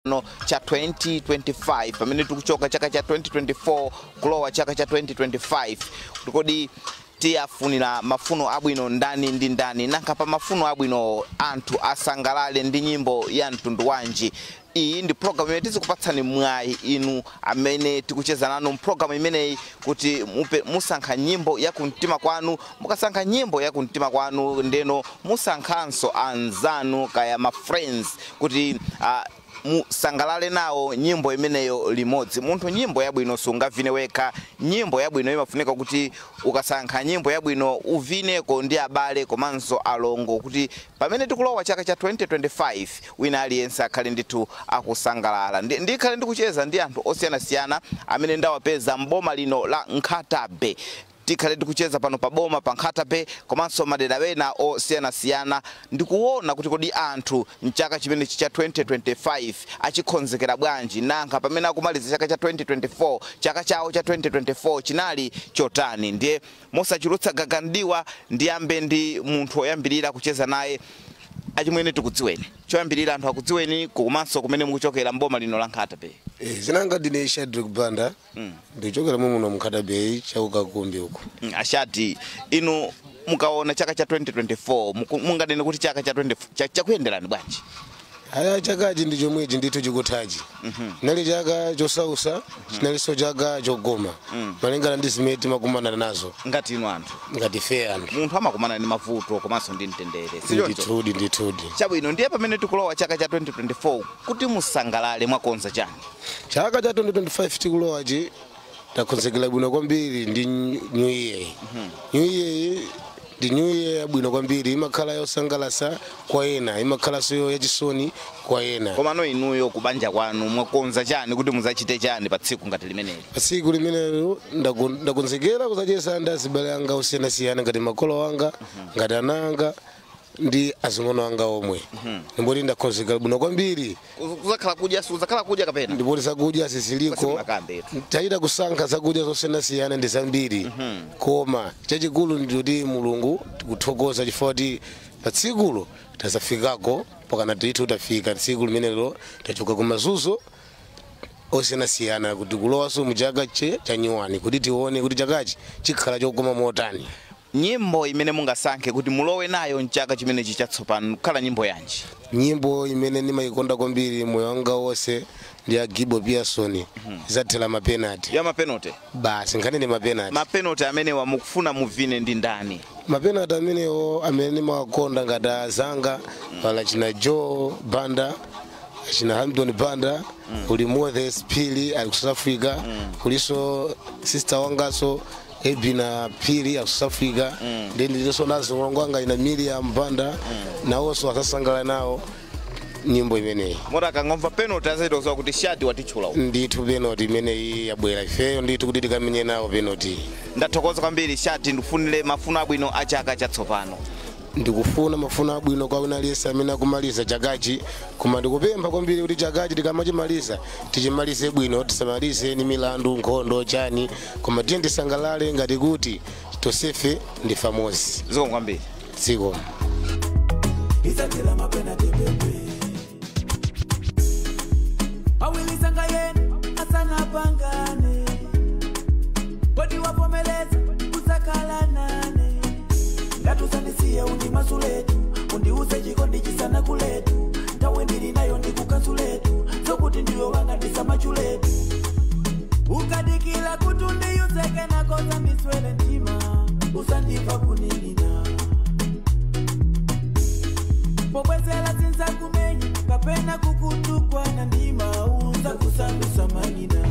Chatsopano cha 2025, pamene tikuchoka chaka cha 2024 kulowa chaka cha 2025, kuti kodi tiyafunira mafuno abwino ndani ndi ndani? Nanga pa mafuno abwino anthu asangalale ndi nyimbo ya mtundu wanji? Iyi ndi program imene tizikupatsani mwayi inu amene tikucheza nanu mpulogalamu imeneyi kuti musankha nyimbo ya kumtima kwanu. Mukasankha nyimbo ya kumtima kwanu, ndeno musankhanso anzanu kaya ma friends kuti musangalale nawo nyimbo imeneyo limodzi. Munthu nyimbo yabwino sungavine wekha. Nyimbo yabwino imafunika kuti ukasankha nyimbo yabwino uvineko ndi abale komanso alongo, kuti pamene tikulowa chaka cha 2025 wina aliyense akhale ndithu akusangalala. Ndikhale ndikucheza ndi anthu osiyanasiyana amene ndawapeza mboma lino la Nkhata Bay. Tikhale tikucheza pano pa boma pa Nkhata Bay komanso madera ena osiyanasiyana, ndikuona kuti kodi anthu mchaka chimenechi cha 2025 achikonzekera bwanji? Nanga pamene akumaliza chaka cha 2024, chaka chawo cha 2024 chinali chotani? Ndiye mosachulutsa gagandiwa, ndiyambe ndi munthu woyambirira kucheza naye. Achimwene, tikudziweni choyambirira, anthu akudziweni komanso kumene mukuchokera mboma lino la Nkhata Bay. Zinanga ndine Shadrack Banda. Ndichokera muno Mkhata Bay, chaukakumbi uko. Ashati, inu mukaona chaka cha 2024, munganene kuti chaka cha 20 chakuyenderani bwanji? Aya, chakachi ndi chomwechi ndithu chikuthachi. Chinali chaka chosausa, chinalinso chaka chogoma, malingana ndi zimene timakumana nazo. Ngati inu anthu. Ngati fe anthu. Munthu amakumana ndi mavuto komanso ndi mtendere, sichoncho? Ndithudi, ndithudi. Chabwino, ndiye pamene tikulowa chaka cha 2024, kuti musangalale mwakonza chani? Chaka cha 2025 tikulowachi, takonzekera bwino kwambiri ndi new year. New year ndi new year yabwino kwambiri, imakhala yosangalatsa kwa ena, imakhalanso yachisoni kwa ena. Komano inuyo kubanja kwanu mwakonza chani kuti muzachite chani pa tsiku ngati limeneli? Pa tsiku limenelo ndakonzekera kuzacheza ndi azibale anga osiyanasiyana, ngati makolo anga, ngati ana anga ndi azing'ono anga omwe. Ndipoti ndakonzekera bwino kwambiri. Kuzakhala kudya, sikuzakhala kudya kapena? Ndipoti zakudya ziziliko. Makambetu. Tachita kusankha zakudya zosiyanasiyana ndi zambiri, koma chachikulu ndikuti Mulungu tikuthokoza chifukwa kuti pa tsikulo tazafikako pakana tithu tafika tsiku limenelo, tachoka kumazunzo osiyanasiyana kuti kulowanso muchaka che chanyuwani, kuti tione kuti chakachi chikhala chokoma motani. Nyimbo imene mungasankhe kuti mulowe nayo mchaka chimenechi chatsopano kukhala nyimbo yanji? Nyimbo imene ndimayikonda kwambiri moyo wanga wonse ndi ya Gibo Pearson, "Zathela Mapenati". Ya mapenalty? Basi, nkhani ndi mapenati. Mapenalty amenewa mukufuna muvine ndi ndani? Mapenati amenewo amene ndimawakonda ngati azanga pala china Joe Banda, china Hamilton Banda, kuli Moses Phiri ali ku South Africa, kuliso sister wangaso Ebina Phiri ali ku South Africa, ndi ndilinso nazo mlongo wanga ina Miriam Banda, nawonso asasangala nawo nyimbo imeneyi. Moti akangomva penalty azaitozowa kuti Shati watitchula uku. Ndithu, penalty imeneyi yabwera ifeyo ndithu kuti tikamenye nawo penalty. Ndathokoza kwambiri Shati, ndikufunire mafuno abwino a chaka chatsopano. Ndikufuna mafuno abwino kwa wina aliyense amene akumaliza chakachi, koma ndikupempha kwambiri kuti chakachi tikamachimaliza tichimalize bwino, tisamalize ni milandu, nkhondo, chani, koma tiye tisangalale ngati kuti tonsefe ndife amodzi. Zikomo kwambiri. Zikomo. Isatela mapenalty bebe awilizanga yene asana pangane kodi wapomeleza kusakala nane ngatusandisiye undimasuletu undiuze chikondi chisana kuletu ntawe ndili nayo ndikukansuletu zokuti ndiwe wanga ndisamachuletu ukadikila kuti undiyuzeke nakoza ndiswele mtima usandiva kuninina pobwezela sinzakumenya kapena kukutukwana ndima uza kusandusa manina.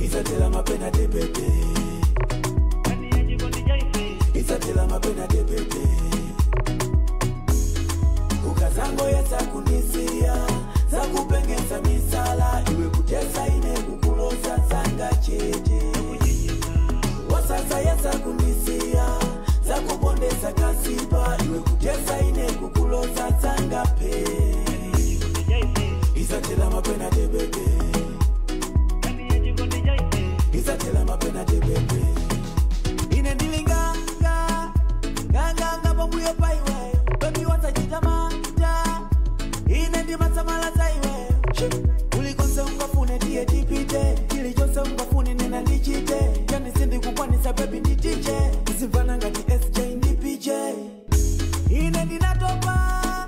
Isatela mapenalty bebe, isatela mapenalty bebe, ukazango yesa kunisia zakupengesa misala iwe kutesa ine kukulosa zanga chete wasasa yesa kunisia zakupondesa kasipa iwe kutesa ine kukulosa zanga pe isatela mapenalty bebe, isatela mapenalty bebe ine ndilinganga nganganga. Ndimatsamala za iwe. Ulikonse ungafune tiye tipite. Chilichonse ungafune nena ndichite. Yani sindikukwanisa baby nditiche. Tizimvana ngati SJ ndi PJ. Ine ndinatopa.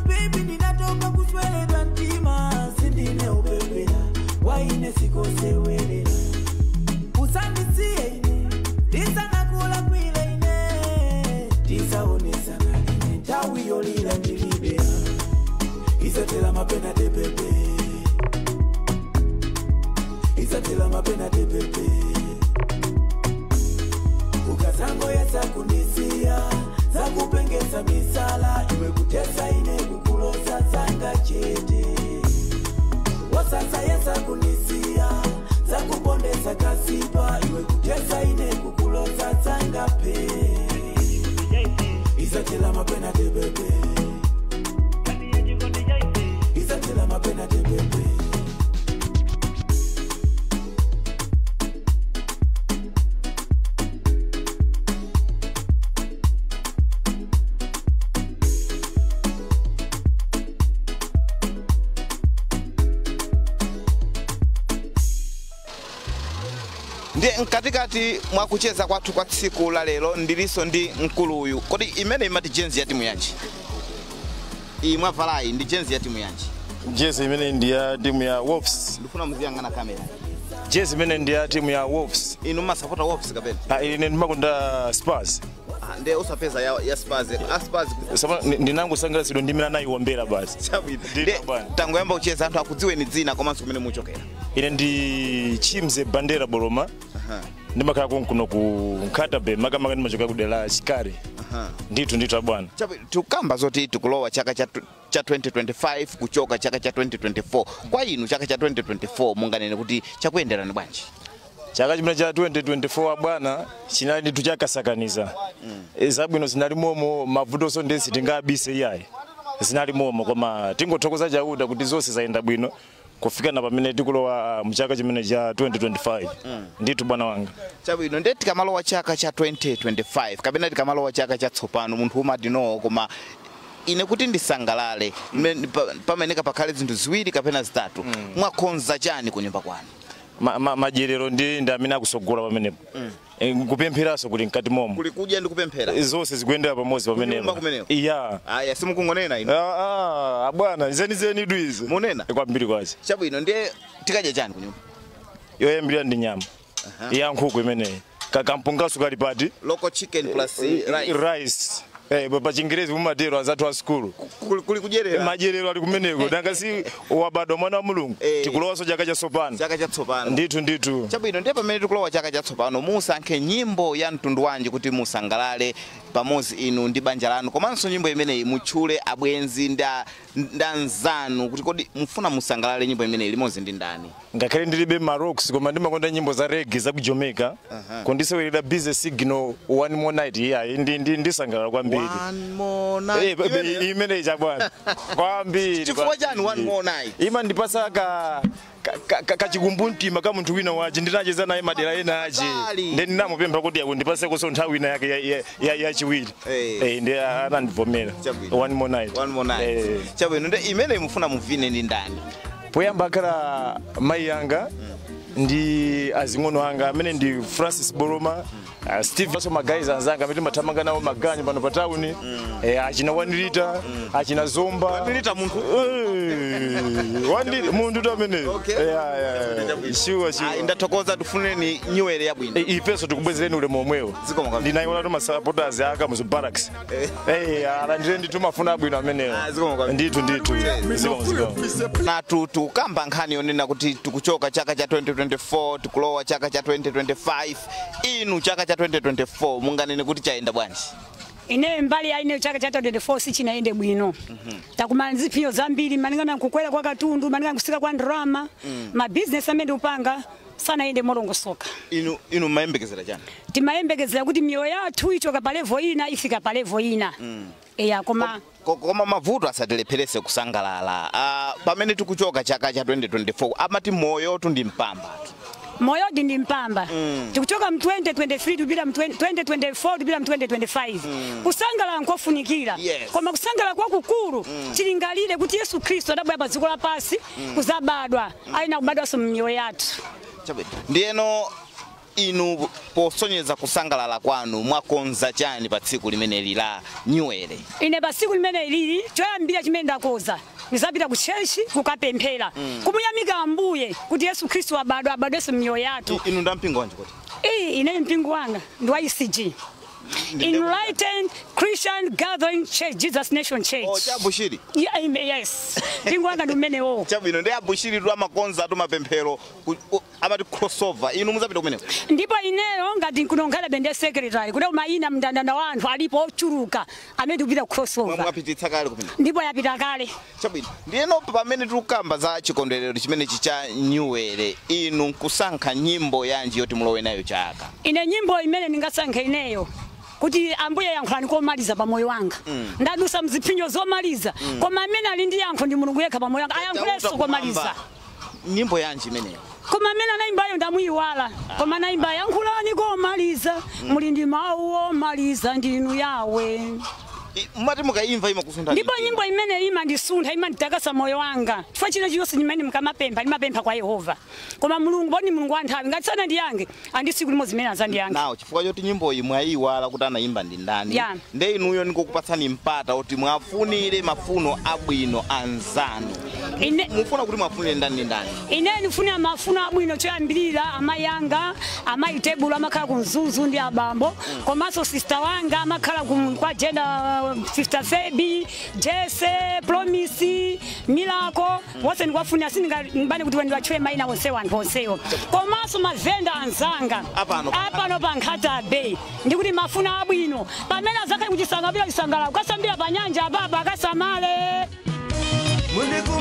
Baby ndinatopa kusweledwa mtima. Sindine upepera. Waine sikosewelela. Usandisiye ine. Ndisanakula kwile ine. Tisaonesana ine. Nthawi yolila ndilibe. Isatela mapena de bebe. Isatela mapena de bebe. Ukazango yesa kunisia. Zakupengesa misala. Iwe kutesa ine kukulosa zanga chete. Wasasa yesa kunisia. Zakupondesa kasipa. Iwe kutesa ine kukulosa zanga pe. Isatela mapena de bebe. Isatela mapena de bebe. Ndiye mkatikati mwa kucheza kwathu kwa tsiku la lero ndiliso ndi mkulu uyu. Kodi imene imati jenzi ya timu yanji? Iyi mwavalayi ndi jenzi ya timu yanji? Jezi imene ndi ya timu ya Wolves. Ndifuna muziyang'ana kamera. Jezi imene ndi ya timu ya Wolves. Inu masapota Wolves kapena? Ah, ine ndimakonda Spurs. Ah, ndiye usapeza ya Spurs. A Spurs. Sapa ndinangosangalatsidwa ndi imene anayiwombera basi. Chabwino. Ndiye tangoyamba kucheza anthu akudziweni dzina komanso kumene muchokera. Ine ndi Chimze Bandera Boloma. Ndimakhala kuno ku Nkhata Bay, makamaka ndimachoka ku dera la Chikari. Ndithu abwana. Chabwino, tikukamba zoti tikulowa chaka cha 2025 kuchoka chaka cha 2024. Kwa inu chaka cha 2024 munganene kuti chakuyenderani bwanji? Chaka chimene cha 2024 abwana chinali ndithu chakasakaniza. Zabwino zinali momo, mavutonso ndesi tingabise iyayi. Zinali momo koma tingothokoza Chauta kuti zonse zayenda bwino. Kufika na pamene tikulowa mchaka chimene cha 2025. Ndithu bwana wanga. Chabwino, ndiye tikamalowa chaka cha 2025 kapena tikamalowa chaka cha tsopano munthu umati no koma ine kuti ndisangalale pameneka pakhale zinthu ziwiri kapena zitatu. Mwakonza chani kunyumba kwanu? Madyerero ndi amene akusogola pamenepo. Kupempheranso kuli mkati momo. Kuli kudya ndi kupemphera. Zonse zikuyendera pamodzi pamenepo. Iya. Aya simukungonena inu. Abwana zenizeni idu izi. Munena? Kwambiri kwazi. Chabwino, ndiye tikadya chani kunyumba? Yoyambirira ndi nyama. Ya nkhuku imeneyi. Kampungaso kali pati. Local chicken plus rice. Rice. Pa Chingerezi mumatero anzathu a sukulu. Kuli kudyerera. Madyerero ali kumeneko. Nanga si wabadwa mwana wa Mulungu. Tikulowanso chaka chatsopano. Chaka chatsopano. Ndithu. Chabwino, ndiye pamene tikulowa chaka chatsopano musankhe nyimbo ya mtundu wanji kuti musangalale pamodzi inu ndi banja lanu. Komanso nyimbo imeneyi mutchule abwenzi ndi anzanu kuti kodi mufuna musangalale nyimbo imeneyi limodzi ndi ndani? Ngakhale ndilibe ma rocks koma ndimakonda nyimbo za reggae za ku Jamaica. Kondisewelera Busy Signal One More Night iyayi ndisangalala kwambiri. One more night. Imene chabwana. Kwambiri. Chifukwa chani one more night? Ima ndipasa kachikumbumtima ka munthu wina waje ndinacheza naye madera ena aje. Ndi ndinamupempha kuti akundipase koso nthawi ina yake yachiwiri. Ndi anandivomera. One more night. One more night. Chabwino, ndi imene mufuna muvine ndi ndani? Poyamba akhala mayi yanga ndi azing'ono anga amene ndi Francis Boroma, Steve aso magayizi anzanga amene timathamanga nawo maganyu pano pa tawuni, achina 1 liter, achina Zomba. 1 liter munthu? 1 liter munthu tu amene. Sure. Ndathokoza, tifuneni nyuwere yabwino. Ifenso tikubwezereni ulemu omwewo. Ndinayiona tu masupporters aka mu barracks. Alandire ndithu mafuna abwino amenewo. Ndithu. Zikomo. Natu tukamba nkhani yonena kuti tikuchoka chaka cha 2024 tikulowa chaka cha 2025. Inu chaka cha 2024 munganene kuti chayenda bwanji? Ine mbali ya ine chaka cha 2024 sichinaende bwino. Takumana ziphiyo zambiri maningana nkukwera kwa katundu, maningana kusika kwa ndrama, ma business amene upanga sana ende molongosoka. Inu mayembekezera chani? Timayembekezera kuti miyoyo yathu ichoka pa level ina ifika pa level ina. Eya koma koma mavuto asatilepherese kusangalala. Pamene tikuchoka chaka cha 2024 amati moyo tu ndi mpamba tu. Moyodi ndi mpamba. Tikuchoka mu 2023 tupita mu 2024 tupita mu 2025. Kusangalala nkofunikira. Yes. Koma kusangalala kwakukulu tilingalire kuti Yesu Khristu adabwera pa dziko lapansi kuzabadwa, ayina kubadwanso m'miyoyo yathu. Chabwino. Ndiyeno inu posonyeza kusangalala kwanu mwakonza chani pa tsiku limeneli la nyuwere? Ine pa tsiku limene lili, choyambira chimene ndakoza, ndizapita ku chechi kukapemphera, kumuyamika Ambuye kuti Yesu Khristu abadwa, abadwenso m'miyoyo yathu. Inu ndampingo wanji kuti? Iyi ine mpingo wanga ndi wa ECG, Enlightened Christian Gathering Church, Jesus Nation Church. Oh, cha Bushiri. Yeah, yes, mpingo wanga ndi umenewo. Chabwino, ndi abushiri tu amakonza tu mapemphero amati crossover. Inu muzapita kumeneko? Ndipo ineyo ngati kuno nkhalabe ndiye secretary kuti mayina mndandanda wa anthu alipo ochuluka amene tikupita crossover. Mwapititsa kale kumeneko? Ndipo yapita kale. Chabwino. Ndiyeno pamene tikukamba za chikondwerero chimenechi cha nyuwere, inu nkusankha nyimbo yanji yoti mulowe nayo chaka? Ine nyimbo imene ndingasankhe ineyo kuti Ambuye yankhulani komaliza pa moyo wanga, ndadusa mziphinjo zomaliza, koma amene ali ndi yankho ndi Mulungu yekha pa moyo wanga, ayankhulenso Chauta komaliza. kumwamba. Nyimbo yanji imeneyo? Koma amene anayimbayo ndamuyiwala, koma anayimba yankhulani komaliza, muli ndi mawu omaliza ndinu Yawe. Mumati mukayimva imakusuntha? Ndipo nyimbo imene imandisuntha, imanditakasa moyo wanga, chifukwa china chilichonse chimene mkamapempha ndimapempha kwa Yehova, koma Mulungu poti Mulungu wa nthawi ngati sanandiyankhe andisiku limodzi zimene azandiyankhe. Nawo chifukwa choti nyimbo iyi mwayiwala kuti anayimba ndi ndani, Yeah. nde inuyo ndikukupatsani mpata kuti mwafunire mafuno abwino anzanu. Mufuna kuti mwafunire ndani ndi ndani? Ine ndifuna mafuno abwino choyambirira amayi anga, amayi Tebulo, amakhala ku Mzuzu, ndi abambo, komanso sister wanga amakhala kwa Jenda, Sister Febi, Jese, Promise, Milako, wonse ndikuwafunira. Sindingabane kuti ndiwatchule mayina onsewo, anthu onsewo, komanso mavenda anzanga Apano. Apano pa Nkhata Bay, ndikuti mafuno abwino pamene azakhale kuchisangapira chisangalalo kukasambira pa nyanja, apapa akasamale. Mundikumbu